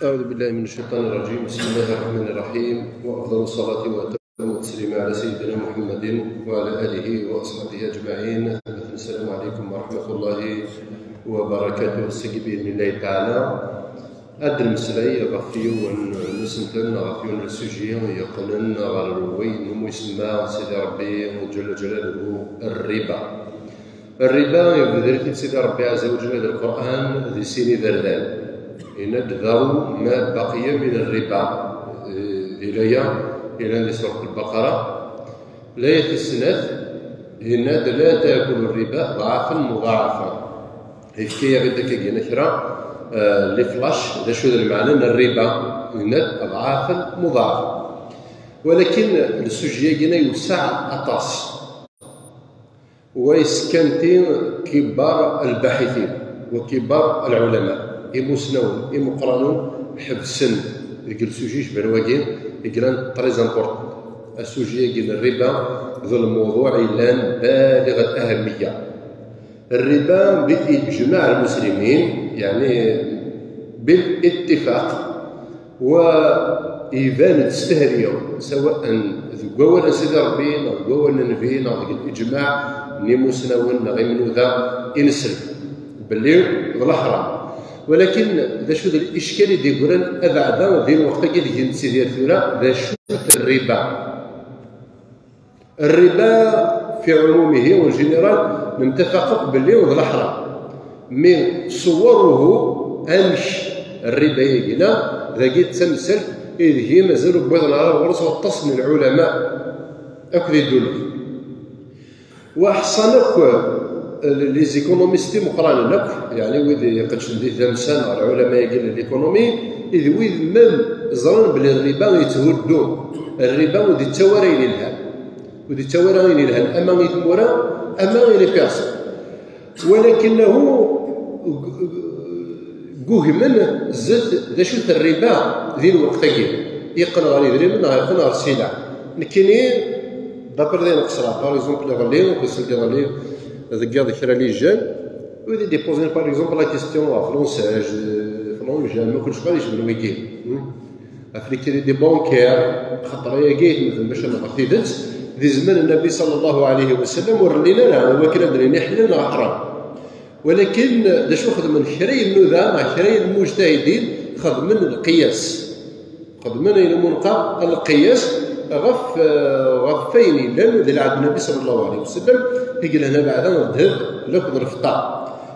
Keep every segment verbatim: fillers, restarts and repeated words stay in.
أعوذ بالله من الشيطان الرجيم. بسم الله الرحمن الرحيم. وأفضل الصلاة وأتم التسليم على سيدنا محمد وعلى آله وأصحابه أجمعين. السلام عليكم ورحمة الله وبركاته. Ass-agi بإذن الله تعالى ad d-nemmeslay ɣef yiwen n usentel, ɣef yiwen n sujet yeqqnen ɣer wayen umi isemma Sidi Ṛebbi جل جلاله الربا. Rriba, ibder-it-id Sidi Ṛebbi ɛezza wa ǧella di Lqur'an di sin iberdan. Yenna-d: "Daru ma baqiya min rriba." Eh, di laya yellan di Surat Lbaqara, laya tis snat, yenna-d: "La taakulu rriba adɛafan muḍaɛafa." Yefka-yaɣ-id akkagi kra, eh, les flashs, d acu d lmeɛna n rriba, yenna-d: "Adɛafan muḍaɛafa." Walakin le sujet-agi yewseɛ aṭas. Wa yeskanti kibar lbaḥitin wa kibar lɛulama, imusnawen imuqranen ḥebsen deg lsuji yecban wagi i yellan très important. Asuji-agi n rriba d lmewḍuɛ yellan baliɣ lahmiya. Rriba bi ijmaɛ lmuslimin, yeɛni bil ittifaq, wa iban-d s tehri, sawaء deg wawal n Sidi Ṛebbi neɣ deg wawal n Nnbi neɣ deg liǧmaɛ n imusnawen neɣ imnuda i nsel belli d leḥram. Walakin d acu d lickal i d-yeggran abeɛda di lweqt-agi deg i nettidir tura, d acu-t rriba? Rriba fi ɛumumihi, en général, nemtafaq akk belli d leḥram. Mi ṣewwaruhu, amek rriba-agi la, dagi d tamsalt ideg mazal ur wwiḍen ara ɣur-s waṭas n lɛulama akk di ddunit. Wa ḥṣan akk, eh, les économistes imeqqranen akk, yeɛni wid iqeddcen di tdamsa neɣ lɛulama-agi n l'économie, i d wid même ẓran belli rriba yetthuddu. Rriba ur d-yettawi ara ayen yelhan. Ur d-yettawi ara ayen yelhan, ama i tmura, ama i les personnes. Walakin lahu g-, g-, gugmen zdat d acu-t rriba di lweqt-agi. Yeqqen ɣer idrimen neɣ yeqqen ɣer ssila. Nekkini, d'après d ayen qesreɣ, par exemple, iḍelli, akked send iḍelli, deg yiḍ kra n les jeunes, wid i d-ipozen, par exemple, la question ɣef l'onçage, flan, j'aime, kullec ɣer yecben wigi. Hmm? Ɣef les crédits bancaires, xaṭer ayagi i tmedden bac ad nɣer tidet, di zzman n Nnbi ṣalla Llahu ɛalayhi wa sallam ur llin ara, wakken ad d-nini ḥlal neɣ ḥram. Walakin d acu xedmen kra n yinuda neɣ kra n lmujtahidin? Xedmen lqiyas. Xedmen ayen umi neqqar lqiyas ɣef, eh, ɣef wayen yellan di lɛehd n Nnbi ṣalla Llahu ɛalayhi wa sallam, i yelhan abeɛda n ddheb akked lfeṭṭa.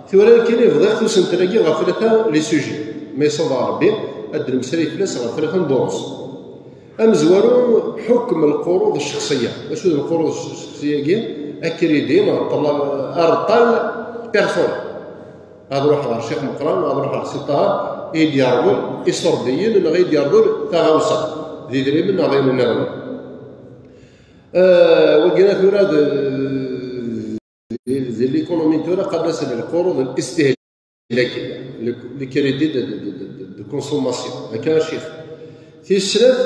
Tura nekkini bḍiɣ-t usentel-agi ɣef tlata les sujets. Ma yessaweḍ Ṛebbi, ad d-nemmeslay fell-as ɣef tlata n durus. Amezwaru, ḥukm lqurud ccexṣiyya. D acu d lqurud ccexṣiyya-agi? Akridi neɣ ṭṭla-, arṭal personnel. Ad ruḥeɣ ɣer Ccix Meqqran, ad ruḥeɣ ɣer Si Ṭaher, i d-yerḍel iṣurdiyen neɣ i d-yerḍel taɣawsa, d idrimen neɣ d ayen nniḍen. Eh, wagi tura d, di, di l'économie tura qqaren-as lqurud listihlakiyya, le, le crédit de, de, de, de, de consommation. Akka a ccix. Tis snat,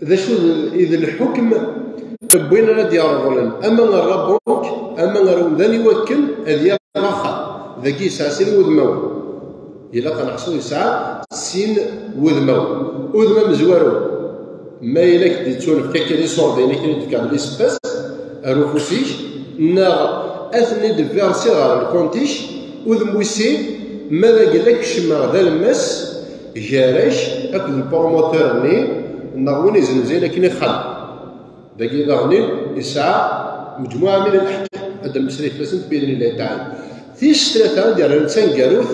d acu d, i d lḥukm n win ara d-yerḍlen, ama ar la banque, ama ar umdan, i wakken ad yaɣ axxam. Dagi yesɛa sin wudmawen. Ilaq ad neḥṣu yesɛa sin wudmawen. Udem amezwaru, ma yella k-d-yettunefk akken iṣurdiyen akken i d-tefkiḍ les espèces ar ufus-ik, neɣ ad ten-id-versiɣ ɣer lkunt-ik. Udem wis sin, ma d agella kecmeɣ d alemmas gar-ak akked lpromoteur-nni neɣ win izemzen akken ixxam. Dagi daɣen yesɛa mejmuɛa min al-aḥkam, ad d-nemmeslay fell-asent bi idnillahi taɛala. Tis tlata i d-yerran d taneggarut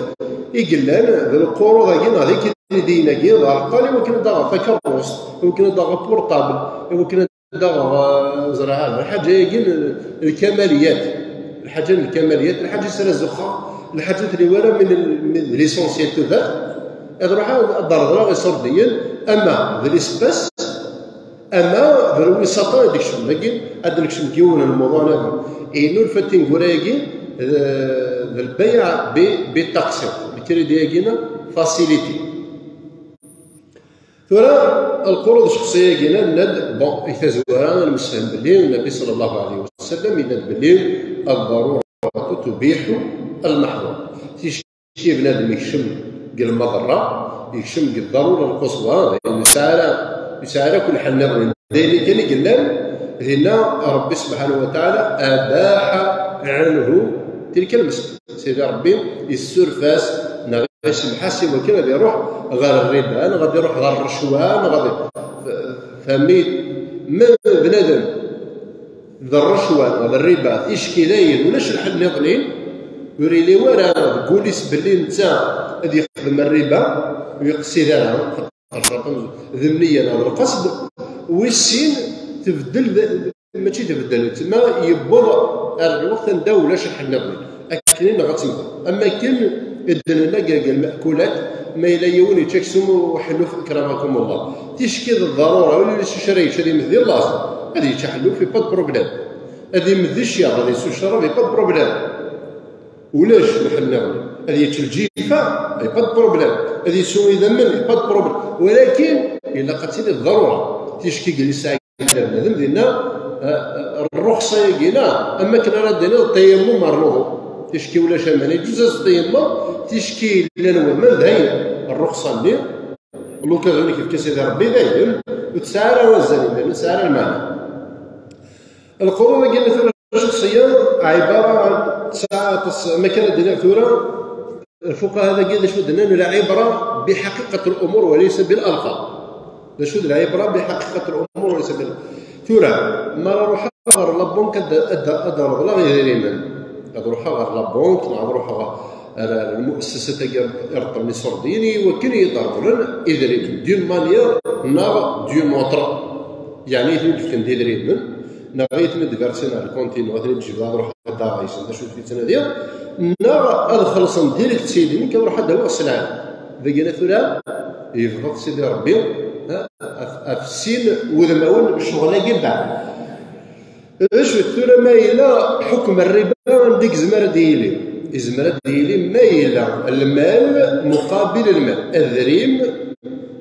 i yellan d lqurud-agi neɣ d ikridiyen-agi, d arṭal i wakken ad d-aɣeɣ takeṛṛust, i wakken ad d-aɣeɣ apurṭabl, i wakken ad d-aɣeɣ, eh, ẓriɣ ara, lḥaǧa-agi n lkamaliyat, lḥaǧa n lkamaliyat, lḥaǧa i s ara zuxxeɣ, lḥaǧa ur telli ara min, min l'essentiel tudert, ad ruḥeɣ ad d-reḍleɣ iṣurdiyen, ama d les espèces, ama d lwisaṭa i d-ikecmen. Dagi ad d-nekcem deg yiwen n lmuḍuɛ niḍen. Yennulfa tineggura-agi d, d lbayeɛ bi, bi taqsiṭ. Lkridi-agi-na facilité. Tura, lqurud ccexṣiyya-agi-na, nenna-d, bon, i tazwara ad nmessefhem belli Nnbi ṣalla Llahu ɛalayhi wa sallam yenna-d belli الضرورة تبيح المحظورات. Ticki bnadem ikcem deg lmaḍerra, yekcem deg ḍarura lquswa, dayen ur yesɛi ara, ur yesɛi ara akk lḥal nniḍen. D ayen kan i yellan, dinna Ṛebbi subḥanahu wa taɛala abaḥa ɛanhu tilka lmesla. Sidi Ṛebbi yessuref-as neɣ isemmeḥ-as i wakken ad iruḥ ɣer rriba, neɣ ad iruḥ ɣer rrecwa, neɣ ad, fehmit, ma bnadem d rrecwa neɣ d rriba, ticki dayen ulac lḥel nniḍen, ur yelli wara deg wul-is belli netta ad yexdem rriba, ur yeqsid ara, xaṭer d nniya neɣ d lqesd, wis sin tbeddel d, mačči tbeddel, tma yewweḍ ar lweqt anda ulac lḥel nniḍen. Akken i neɣ ad temmteḍ. Am akken i d-nenna deg lmeɛkulat, ma yella yiwen yečča aksum uḥelluf, akramakum Allah. Ticki d ḍarura, wala yella s ucra yečča ad imed di llaẓ, ad yečč aḥelluf, y a pas de problème. Ad imed di cciɛḍ, ad yessu ccrab, y a pas de problème. Ulac lḥel nniḍen. Ad yečč lǧifa, y a pas de problème. Ad yessu idammen, y a pas de problème. Walakin, ilaq ad tili d ḍarura. Ticki yella yesɛa bnadem dinna, eh, rruxsa-yagi, neɣ am akken ara d-tiniḍ tayammum ar luḍu. Ticki ulac aman, yeǧǧuz-as tayammum, ticki llan waman, dayen, rruxsa-nni, l'occasion i k-yefka Sidi Ṛebbi, dayen, ur tesɛi ara azal, ur tesɛi ara lmeɛna. Lqurud-agi n tura cexṣiya, ɛibara, tesɛa aṭas, ma kan ad d-iniɣ tura, lfuqaha dagi d acu d-nnan, lɛibra biḥaqiqat l'umur wa laysa bil alfaz. D acu d lɛibra biḥaqiqat l'umur wa laysa bil. Tura, ma ara ruḥeɣ ɣer la banque ad, ad, ad reḍleɣ idrimen. Ad ruḥeɣ ɣer la banque, neɣ ad ruḥeɣ ar, ar lmuessasat-agi i reṭṭlen iṣurdiyen, i wakken i yi-d-reḍlen idrimen, d'une manière neɣ d'une autre. Yeɛni, i ten-id-fken d idrimen, neɣ i ten-id-versen ar lkonti, neɣ ad ten-id-jebdeɣ ad ruḥeɣ ad d-aɣeɣ yis-sen d acu i ttnadiɣ, neɣ ad xellṣen direct s idrimen, kan ruḥ ad d-awiɣ sselɛa. Dagi tura, yebḍa-t Sidi Ṛebbi, ha, af, af sin wudmawen ccɣel-agi mbeɛd. D acu tura ma yella ḥukm rriba anda i yezmer ad yili? Yezmer ad yili ma yella lmal muqabil lmal, adrim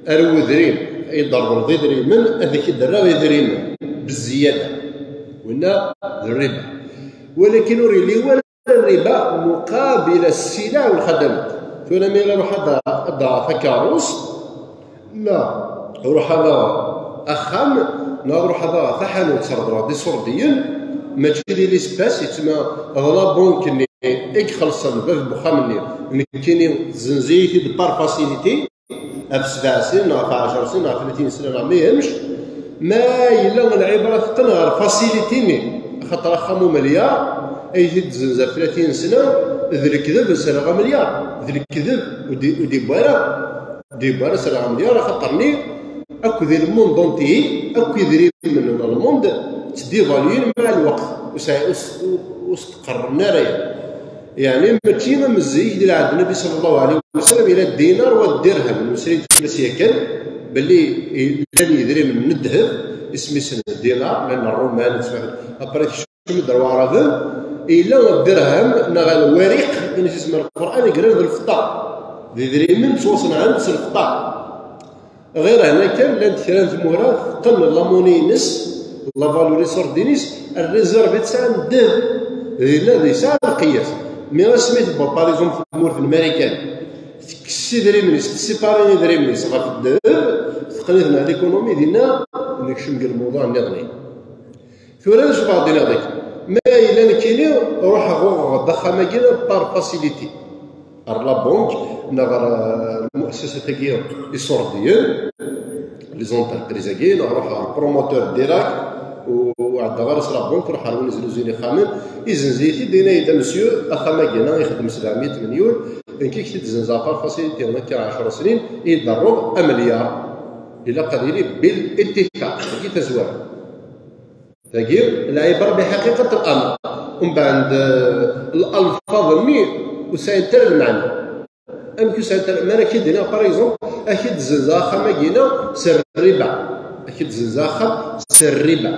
ar udrim, i d-terḍleḍ idrimen, ad ak-id-rreɣ idrimen bezziyada. Winna d rriba. Walakin ur yelli wara rriba muqabil ssilaɛ u lxadamat. Tura ma yella ruḥ ad d-, ad d-aɣeɣ takeṛṛust, neɣ ruḥ ad aɣeɣ axxam, neɣ ruḥ ad aɣeɣ taḥanut, reḍleɣ-d iṣurdiyen, mačči di l'espace, yettma d la banque-nni i ixellṣen bab n uxxam-nni, nekkini tezzenz-iyi-t-id par facilité, ɣef sebɛa snin, neɣ ɣef ɛecṛ snin, neɣ ɣef tlatin sna, neɣ ma yehmec, ma yella lɛibra teqqen ɣer facilité-nni, axaṭer axxam umelyaṛ, ay t-id-tezzenz ɣef tlatin sna, d lekdeb, sriɣ amelyaṛ, d lekdeb, ur d-, ur d-yewwi ara. Dibara sriɣ amelyaṛ, axaṭer-nni akk di le monde entier, akk idrimen n le monde ttdivalyun maɛ lweqt, ur s-, ur s-, ur s-teqqerren ara. Yeɛni mačči am zik di lɛehd Nnbi ṣalla Llahu ɛalayhi wa sallam, yella ddinar wa ddirham, nemmeslay-d fell-as yakan, belli llan yidrimen n ddheb, isem-is ddinar, llan Ṛṛuman, après Kemmel-d ar Waɛraben, yella ddirham neɣ lwariq, i s-isemma Lqur'an, yegran d lfeṭṭa. D idrimen ttwaṣenɛen s lfeṭṭa. Ɣir hna kan, llant kra n tmura teqqen la monnaie-ines, la valeur iṣurdiyen-is, rrizerv i tesɛa n ddheb. Dinna d yesɛa lqiyas. Mi asmi tewweḍ, par exemple, tmurt n Marikan, tekkes idrimen-is, tessipari idrimen-is ɣef ddheb, teqqen-iten ɣer l'économie, dinna nekcem deg lmewḍuɛ nniḍen. Tura d acu baɣ d-iniɣ dagi? Ma yella nekkini, ruḥeɣ uɣeɣ-d axxam-agi par facilité. Ɣer la banque, neɣ ɣer, euh, lmuessasat-agi iṣurdiyen, les entreprises-agi, neɣ ruḥeɣ ɣer promoteur direct, u-, ur ɛeddaɣ ara s la banque, ruḥeɣ ɣer win iznuzuyen ixxamen, izenz-iyi-t-id, yenna-yi-d, a monsieur, axxam-agi-na ixeddem sebɛemya tmenyul, nekk i k-t-id-zenzeɣ par facilité, nekk ɛecṛa snin, i yi-d-terreḍ amelyaṛ. Ilaq ad yili bil ittifaq, dagi tazwara. Tagi, lɛibra biḥaqiqat l-amr. Umbeɛd, eh, lalfaḍ-nni ur sɛint ara lmeɛna. Amek ur sɛint ara? Ma ara k-id-iniɣ, par exemple, ad k-id-zenzeɣ axxam-agi-ina s rriba. Ad k-id-zenzeɣ axxam s rriba.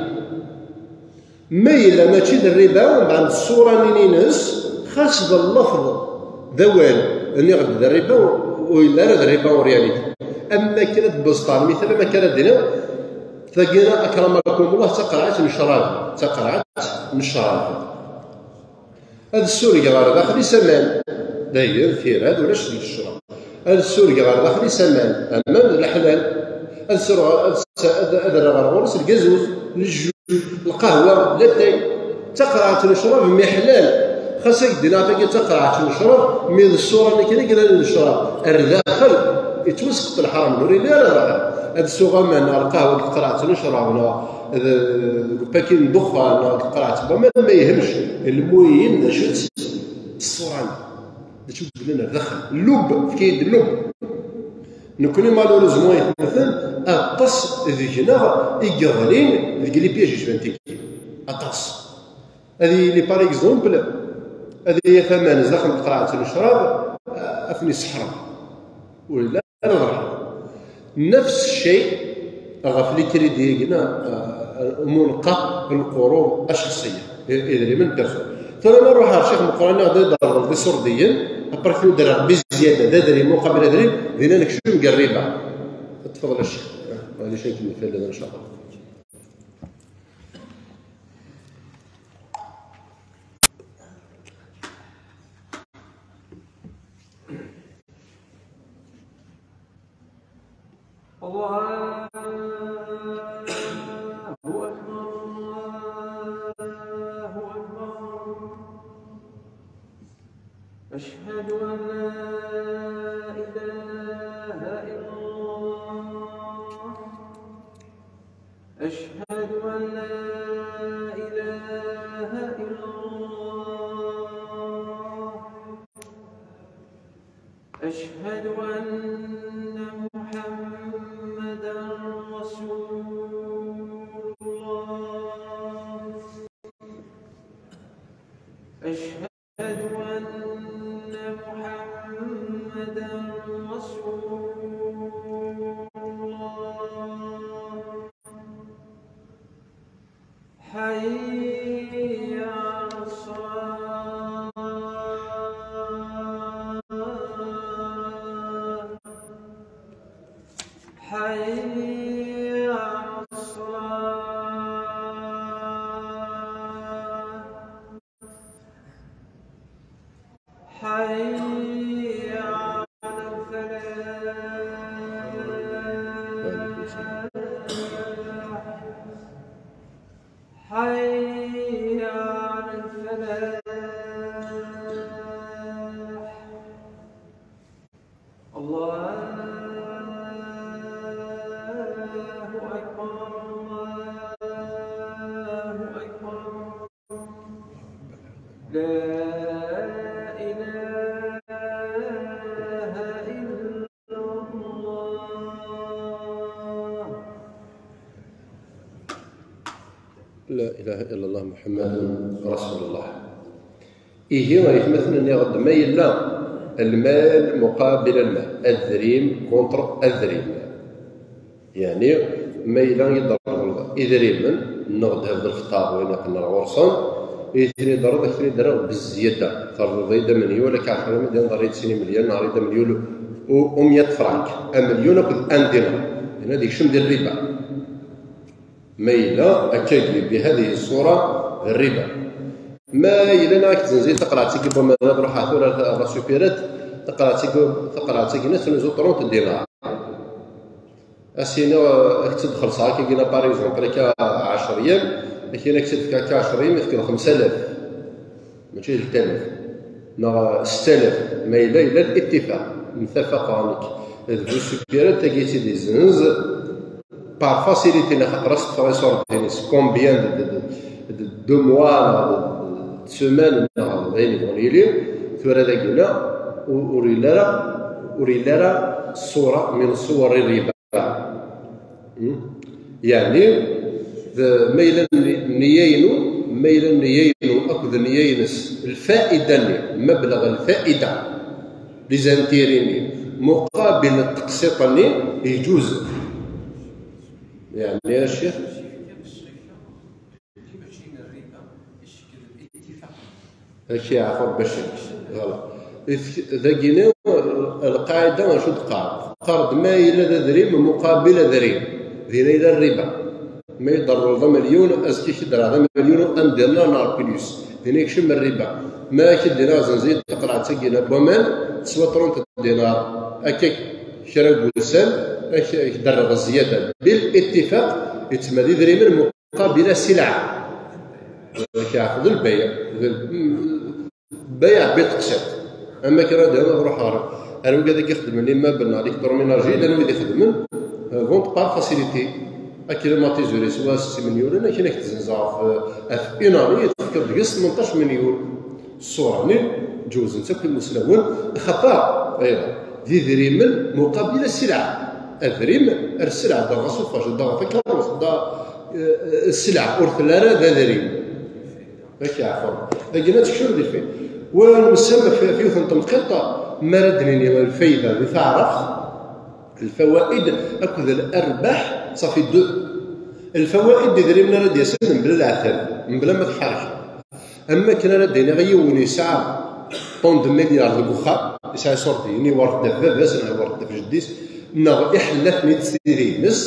Ma yella mačči d rriba, umbeɛd ṣṣura-nni-ines, xas d llefḍ, d awal, nniɣ-d d rriba, ur yelli ara d rriba en réalité. Am wakken ad d-beẓṭeɣ lmital, am wakken ara d-iniɣ, tagi, akramakum Allah, d taqerɛet n ccrab, d taqerɛet n ccrab. Ad ssurgeɣ ɣer daxel-is aman. Dayen, tirad, ulac deg ccrab. Ad surgeɣ ɣer daxel-is aman, aman d leḥlal. Ad surgeɣ, ad, ad, ad rreɣ ɣer ɣur-s lgazuz, lejjud, lqahwa, latay. D taqerɛet n ccrab, mi ḥlal. Xas ad k-d-iniɣ tagi d taqerɛet n ccrab, mi d ṣṣura-nni kan i yellan n ccrab. Ar daxel, yettwasqeṭ lḥaram, ur yelli ara daxel. Ad suɣ aman neɣ lqahwa deg tqerɛet n ccrab, neɣ d, deg upaki n ddexxan, neɣ deg tqerɛet n waman, ma yehmec. Lmuhim d acu-tt ṣṣura-nni. D acu yellan ar daxel? Lub, efk-iyi-d lub. Nekkni, malheureusement, aytmaten, aṭas deg-neɣ i yeɣlin deg les pièges jbant-agi. Aṭas. Ad yili, par exemple, ad yaf aman zdaxel n tqerɛet n ccrab, ad ten-yesseḥrem. Ur yelli ara d rrḥem. Nefs cci ɣef les crédits-agi, eh, umunqa n lqurud acexṣiya, i-, idrimen perso. Tura ma nruḥ ɣer ccix Meqqran, ad d-rreɣ d iṣurdiyen, après ad d-rreɣ bizyada d adrim uqabel adrim, dinna nekcem deg rriba. Tfeḍl a ccix. Maɛlic, ad nkemmel fell-as, in ca Allah. الله أكبر، الله أكبر. أشهد أن لا إله إلا الله. أشهد أن لا إله إلا الله. أشهد أن محمدا رسول الله. أشهد أن محمدا رسول الله. حي على الصلاة. حي على الصلاة. حي على الفلاح. حي على الفلاح. الله أكبر، الله أكبر. لا إله إلا الله. لا إله إلا الله محمد رسول الله. Ihi, aytmaten, nniɣ-d ma yella lmal muqabil lmal, adrim contre adrim. Yeɛni, ma yella i d-terḍleḍ idrimen, neɣ ddheb d lfeṭṭa, wayen iqenner ɣur-sen, i ten-id-terreḍ, ad k-ten-id-rreɣ bezziyada. Terḍleḍ-iyi-d amenyul, ad k-ɛefreɣ, ad d-rreɣ-iyi-d sin imelyan, neɣ ad d-amenyul u, u meyya frank. Amenyul akked un dinar. Yenna ad yekcem di rriba. Ma yella akkagi, bi hadihi ṣṣura, d rriba. Ma yella neɣ ad k-tzenzi taqerɛet-agi n waman, ad ruḥeɣ tura ar la supérette, taqerɛet-agi, taqerɛet-agi-nni ad tenzu trente dinar. Ad s-iniɣ, eh, ad k-tt-id-xellṣeɣ akkagi-nni, par exemple, akka ɛecr yyam, ad k-iniɣ ad k-tt-id-fkeɣ akka ɛecr yyam, ad k-fkeɣ xemsa alaf. Mačči d tlatin alaf neɣ setta alaf, ma yella, yella littifaq, mtafaqeɣ nekk d bu supérette, tagi i tt-id-izzenz par facilité, neɣ xaṭer ad s-ṭṭfeɣ iṣurdiyen-is combien de, de, de, de, de mois neɣ de, de, de semaines neɣ d ayen yebɣun yili. Tura dagi-nni ur, ur yelli ara, ur yelli ara ṣṣura min ṣṣuwar rriba. Hmm? Yeɛni, d-, ma yella nni-, nniya-inu, ma yella nniya-inu akked nniya-ines, lfaida-nni, mebleɣ lfaida, les intérêts-nni, muqabil n teqsiṭ-nni, yeǧuz. Yeɛni, a ccix? Ad k-yeɛfu Rebbi a ccix. Voilà. Dagi-nni, lqaɛida acu d-teqqar? Teqqar-d ma yella d adrim muqabil adrim, dinna yella rriba. Ma i d-terreḍ d amelyun, azekka i k-id-rreɣ d amelyun, un dinar neɣ plus, dinna yekcem rriba. Ma i k-id-iniɣ zenzi-d taqerɛet-agi n waman, teswa trente dinar. Akka kra n wussan, ak-, ak-d-rreɣ zzyada. Bil ittifaq, yettmad idrimen muqabil silɛa. Ak-, d lbayeɛ, d l-, bayeɛ bi teqsiṭ. Ama kra d ad ruḥeɣ ɣer, ar wigad i ixeddmen immeubles neɣ l'électroménager, llan wid ixeddmen, euh, vente par facilité. Aklimatizer yeswa setta melyunen, akken ak-t-zenzeɣ ɣef, ɣef une année, tefkiḍ deg-s tmenṭac melyun. Ṣṣura-nni ǧewzen-tt akk imusnawen, axaṭer, eh, d idrimen muqabil ssilɛa. Adrim ar ssilɛa, da ɣas ufaj, da takerrust, da, eh, ssilɛa, ur telli ara d adrim. Ad k-yeɛfu. Dagi ad tekcem di fait. Wa nsemma fi, fi yiwet n temqiḍt, mi ara d-nini lfayda di taɛrabt, lfawaid akked larbaḥ, ça fait deux. Lfawaid d idrimen ara d-yasen mebla leɛtab, mebla ma tḥerk. Am wakken ara d-iniɣ yiwen yesɛa tant de milliards deg uxxam, yesɛa iṣurdiyen, iwerret-d ɣef baba-s neɣ iwerret-d ɣef jeddi-s, neɣ iḥella-ten-id s tidi-ines,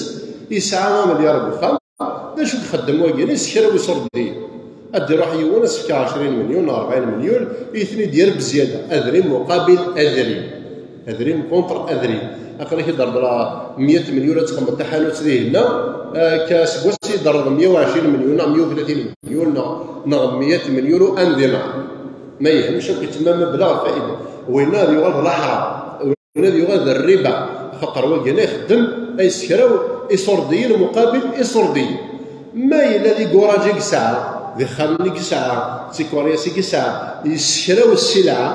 yesɛa amelyar deg uxxam, d acu d-xeddem wagi? Yessekraw iṣurdiyen. Ad d-iruḥ yiwen, ad s-fkeɣ ɛecrin melyun neɣ rebɛin melyun, i ten-id-yerr bzyada. Adrim muqabil adrim. Adrim contre adrim. Aql-ak ad d-reḍleɣ meyya melyun, ad txedmeḍ taḥanut dihinna, akka seg wass i d-terreḍ meyya u ɛecrin melyun neɣ meyya u tlatin melyun neɣ, neɣ meyya melyun u un dinar. Ma yehmec akk yettmama bla lfayda. Winna ad yuɣal d laḥram. Winna ad yuɣal d rriba. Axaṭer wagi la ixeddem, ay sekraw iṣurdiyen muqabil iṣurdiyen. Ma yella d iguraǧ i yesɛa, d ixxamen i yesɛa, d tikuryas i yesɛa, yessekraw ssilɛa,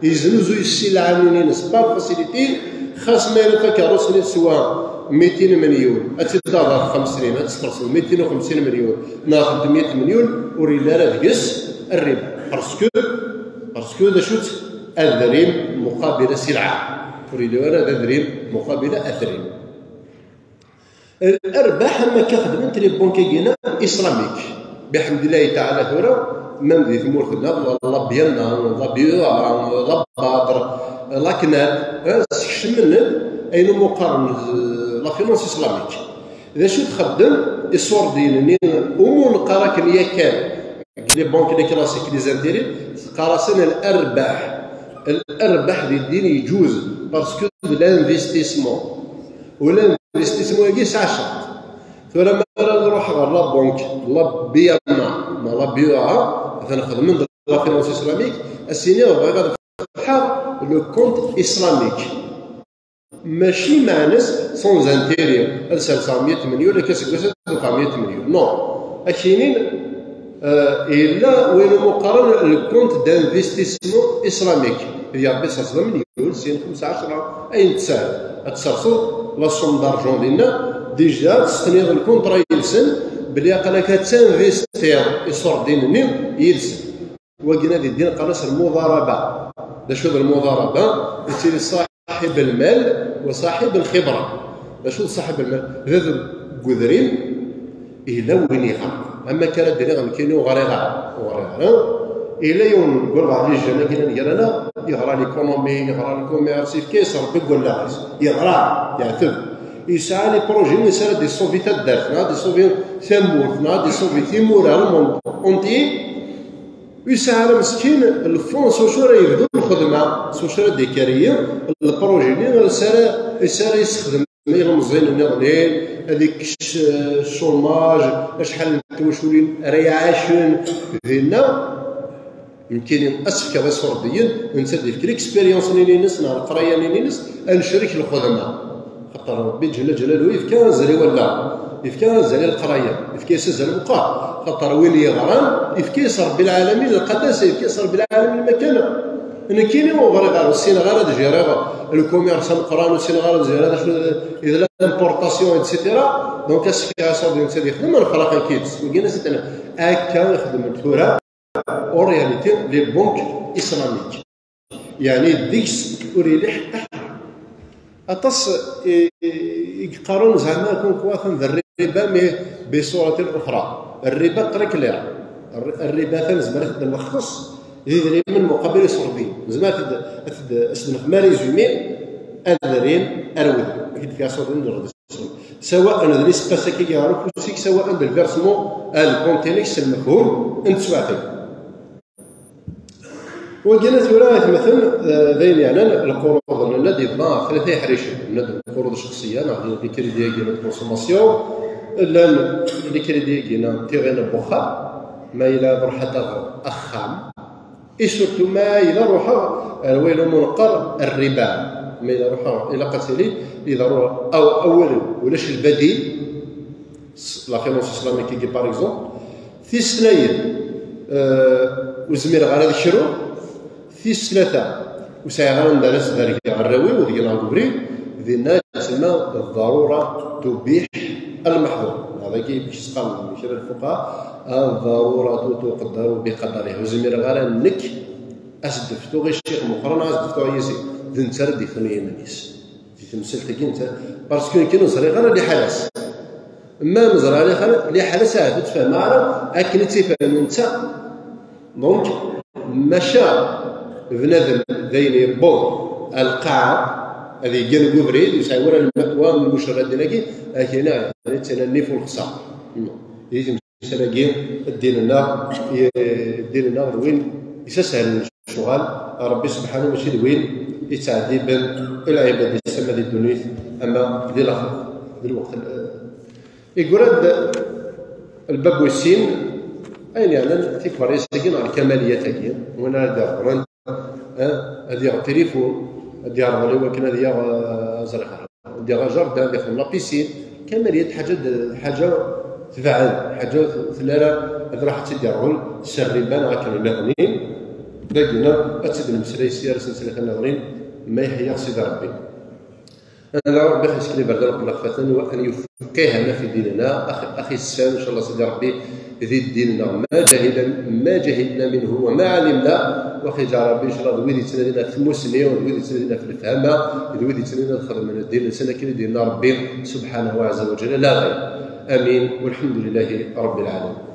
yeznuzuy ssilɛa-nni-ines par facilité, xas ma yella takerrust-nni teswa mitin melyun, ad tt-id-taɣeḍ ɣef xems snin, ad tt-tferseḍ mitin u xemsin melyun neɣ tlettmeyya melyun, ur yelli ara deg-s rriba. Parce que, parce que d acu-tt? Adrim muqabil ssilɛa. Ur yelli ara d adrim muqabil adrim. Rrbeḥ am akka xedment les banques-agi-nni islamiques. Biḥemdillahi taɛala tura, même di tmurt-nneɣ, la, la BNA, la BEA, la BADR, la CNAB, eh, skecmen-d ayen umi qqaren, eh, la finance islamique. D acu txeddem iṣurdiyen-nni, umi neqqar akken yakan, les banques, les classiques, les intérêts, teqqar-asen rrbeḥ. Rrbeḥ di ddin yeǧuz, parce que de l'investissement. U l'investissement-agi yesɛa ccerṭ. Tura ma ara nruḥ ɣer la banque, la BNA, neɣ la BEA, atan xedmen-d la finance islamique, ad s-iniɣ bɣiɣ ad fetḥeɣ le compte islamique. Mačči meɛna-s sans intérêt, ad serseɣ meyya melyun, akka seg wass ad d-uɣeɣ meyya melyun. Non. Ad k-inin, euh, yella wayen umi qqaren le compte d'investissement islamique. Di Rebbi serseḍ amelyun, sin, xemsa, ɛecra, ayen tesɛiḍ. Ad tserseḍ la somme d'argent dinna, déjà testeniḍ le contrat yid-sen, belli aql-ak ad tinvestiḍ iṣurdiyen-nni yid-sen. Wagi ad iddin qqaren-as lmuḍaraba. D acu d lmuḍaraba? Yettili ṣaḥib lmal wa ṣaḥib lxibra. D acu d ṣaḥib lmal? D udrim, yella win yeɣran. Am akka ara d-iniɣ nekkini ur ɣriɣ ara. Ur ɣriɣ ara. Yella yiwen deg walbeɛḍ les jeunes-agi n gar-aneɣ, yeɣra l'économie, yeɣra le commerce, yefka-yas Rebbi deg wallaɣ-is. Yeɣra, yeɛteb. Yesɛa les projets, yesɛa ad d-isauvi taddart, neɣ ad d-isauvi tamurt, neɣ ad d-isauvi timura, le monde entier. Ur yesɛi ara meskin lfond s wacu ara yebdu lxedma, s wacu ara d-ikariyi lpruji-nni, s ara, s ara yessexdem ilemẓiyen nniḍen, ad ikkes, eh, chômage, acḥal n twaculin ara iɛacen dinna. Nekkini ad s-fkeɣ iṣurdiyen, netta ad d-yefk l'expérience-nni-ines neɣ leqraya-nni-ines, ad necrek lxedma. Xaṭer Rebbi Ǧella Ǧelaluhu yefka azal i wallaɣ, yefka azal i leqraya, yefka-yas azal meqqar. Xaṭer win yeɣran, yefka-yas Rebbi lɛalamin lqadasa, yefka-yas Rebbi lɛalamin lmakana. Nekkini ur ɣriɣ ara, ur ssineɣ ara ad jiriɣ lkumirs ameqqran, ur ssineɣ ara ad jiriɣ d acu d l'importation, et cetera. Donc, ad s-fkeɣ aṣurdi netta ad yexdem, ad nefreq nekk yid-s. Wigi-nni ad s-iniɣ, akka i xedmen tura. En réalité, les banques islamiques. Yeɛni deg-s ur yelli ḥetta ḥedd. Aṭas i, i, i yeqqaren zeɛma comme quoi atan d rriba, mais بصورة أخرى. Rriba très clair. Rr-, rriba atan nezmer ad t-nlexṣeṣ d idrimen muqabil iṣurdiyen. Nezmer ad t-, ad t-, ad t-nexdem résumé, adrim ar udrim. Ad k-d-fkeɣ aṣurdi n rrezq. Sawaء d l'espace-agi ɣer ufus-ik, sawaء d le versement ar le compte-inek s lmefhum n teswiɛt-agi. Wagi tura atmaten, eh, d ayen yeɛnan lqurud, nella-d yebḍa tlata iḥricen. Nella-d lqurud ccexsiya, neɣ les crédits-agi n consommation, llan les crédits-agi n tiɣin n wexxam, ma yella ad ruḥeɣ ad aɣeɣ axxam, et surtout ma yella ruḥeɣ ar wayen umi neqqar rriba, ma yella ruḥeɣ ilaq ad tili iḍerru aw awal ulac lbadil, la finance islamique-agi, par exemple, tis tnayen, euh, ur zmireɣ ara ad kruɣ, tis tlata ur sɛiɣ ara anda ara sdergeɣ arraw-iw, deg-neɣ deg ubrid, dinna tsemma ḍḍarura tubiḥ lmeḥḍur. Neɣ dagi i s-qqaren kra n lfuqaha, ḍḍarura tuqeddaru biqadariha. Ur zmireɣ ara nekk ad s-d-ftuɣ i ccix meqqren, ad s-d-ftuɣ yis-i. D netta ara d-yeften i yiman-is. Di temsalt-agi netta, parce que nekk ur ẓriɣ ara liḥala-s. Ma neẓra liḥala-s, ahat ur tt-fehmeɣ ara akken i tt-ifhem netta. Donc, maca bnadem d ayen yewweḍ ar lqaɛa, ad yeggan deg ubrid, ur yesɛi wara lmatwa n lmucerradin-agi, akken i ttinin nnif u lexṣar. Di temsalt-agi, ddin-nneɣ, ddin-nneɣ d win yessasehlen lecɣal, Rebbi subḥanahu mačči d win yettɛeddiben lɛibad-is ama di ddunit ama di laxert. D lweqt, eh, Yeggra-d lbab wis sin, ayen yeɛnan tikbaryas-agi neɣ lkamaliyat-agi, win ara d-iɣren, eh, ad yaɣ tilifun, ad yaɣ aɣli wakken ad yaɣ, eh, ẓriɣ, ad yaɣ ajardin, ad ixdem la piscine, kamaliyat ḥaǧa d-, ḥaǧa tebɛen, ḥaǧa ur telli ara ad ruḥ ad tt-id-yerɣel s rriba neɣ akken nniḍen. Dagi-nneɣ ad tt-id-nemmeslay s yar ass n tlata nniḍen, ma yeḥya Sidi Rebbi. Ad Rebbi ad yesken iberdan qbel xfaten, wa an yefqihana fi dinina, ad aɣ-, ad aɣ-yessefhem, incallah, Sidi Rebbi, di ddin-nneɣ. Ma jahilna, ma jahilna minhu wa ma alimna, wa aɣ-yeǧɛel Rebbi, incallah, d wid yettnadin ɣef tmussni, d wid yettnadin ɣef lefhama, d wid yettnadin ad xedmen ddin-nsen akken i d-yenna Rebbi, subḥanahu wa ɛazza wa jalla, la ɣayr. Amin, walḥemdulillahi Rebbil ɛalamin.